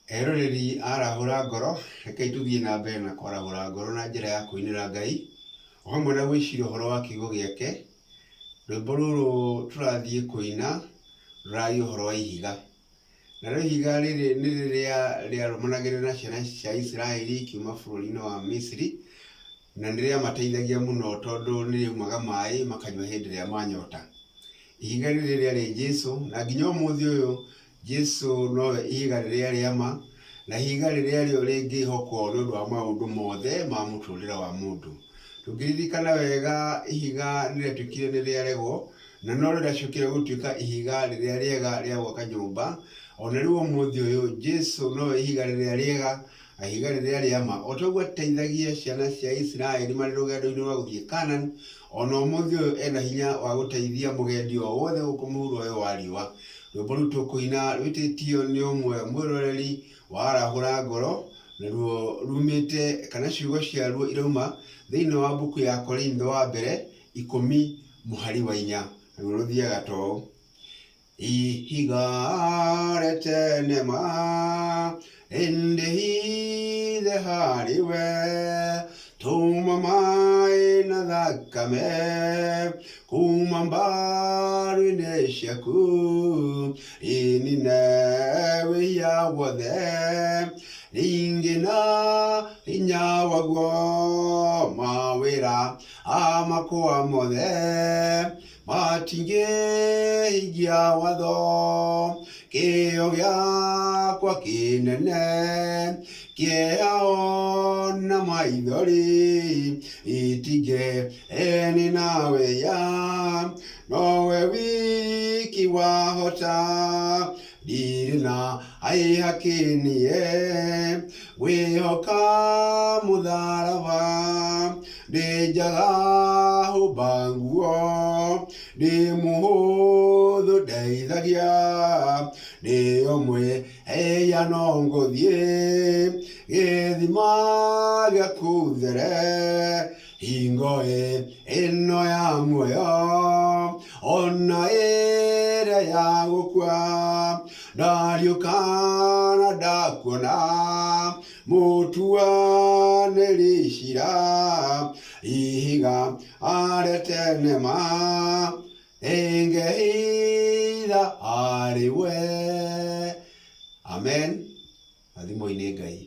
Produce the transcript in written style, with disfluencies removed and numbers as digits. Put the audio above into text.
Eroreri a Arahũra Ngoro, rekei tũthiĩ na mbere na kwarahũra ngoro na njĩra ya kũinĩra Ngai, o hamwe na gwĩciria ũhoro wa kiugo gĩake. Rwĩmbo rũrũ tũrathiĩ kũina rũraria ũhoro wa ihiga. Narĩo ihiga rĩrĩ nĩ rĩrĩa rĩarũmanagĩrĩra na ciana cia Isiraeli ikiuma bũrũri-inĩ wa Misiri, na nĩ rĩamateithagia mũno tondũ nĩ rĩaumaga maĩ makanyua hĩndĩ ĩrĩa manyota. Ihiga rĩrĩ rĩarĩ Jesu, na nginya ũmũthĩ ũyũ Jesu nowe ihiga rĩrĩa rĩa ma, na ihiga rĩrĩa rĩo rĩngĩhokwo nĩ ũndũ wa maũndũ mothe ma mũtũrĩre wa mũndũ. Tũngĩririkana wega ihiga nĩ rĩatuĩkire nĩ rĩaregwo, na norĩo rĩacokire gũtuĩka ihiga rĩrĩa rĩega rĩa gwaka nyũmba. Ona rĩu ũmũthĩ ũyũ Jesu nowe ihiga rĩrĩa rĩega na ihiga rĩrĩa rĩa ma. O ta ũguo ateithagia ciana cia Isiraeli marĩ rũgendo-inĩ rwa gũthiĩ Canaan, ona ũmũthĩ ũyũ ena hinya wa gũteithia mũgendi o wothe gũkũ mũhuro ũyũ wa riũa. Rwĩmbo rũu tũkũina rwĩtĩtio nĩ ũmwe mwĩroreri wa Arahũra Ngoro, naruo rumĩte kana ciugo ciaruo irauma thĩinĩ wa mbuku ya Korintho wa mbere ikũmi mũhari wa inya. Naruo rũthiaga ta ũũ. Ihiga rĩa tene ma ĩndĩ hithe harĩ we tũma maĩ na thakame kuma mbaru-inĩ ciaku rinine wĩhia wothe ringĩ na hinya waguo mawĩra amakwa mothe matingĩhingia watho kĩo gĩakwa kĩnene kĩeha ona maithori itingĩ eni nawe ya nowe wiki wahota ndirĩ na aihakĩnie ngwĩhoka mũtharaba ndĩ njaga hũmba nguo ndĩ mũhũthũ ndeithagia ndĩ ũmwe eia no ngũthiĩ gĩthima gĩaku there hingo ĩno ya muoyo ona ĩrĩa ya gũkua ndariũka na ndakuona mũtuanĩri cira ihiga arĩa tene ma ĩngĩhitha harĩ we. Amen. Rathimwo-inĩ Ngai.